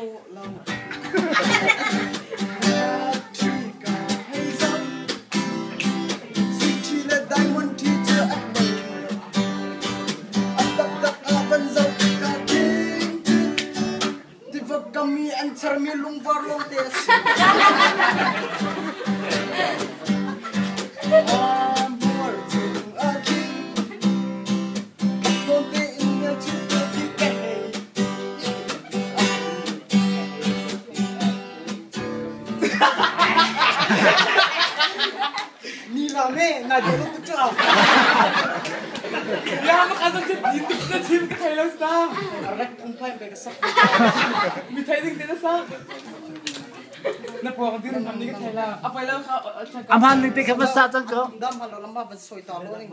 dawh lo. Ṭhi ka hei zoh. Sui ṭhi le diamond ṭhi cu an ngei lo. A taktak ah van zoh tikah ṭing cun tiva kam i an charmi lungvar lawngte a si. A hmur cung ah khin nawn tein hmelchunh ko khi ka hei Ni la me na dawh lo tuk cu. Ya ma ka zong ti tuk na chim ka thei lo sa. Rek phungphai pe ka sak. Mi thei ding te na sak. Na puang dir nam ni ka thei la. A pai lo kha. A hman ning te kha va sa cang ko. Dam halo lamba van soi ta lo ning.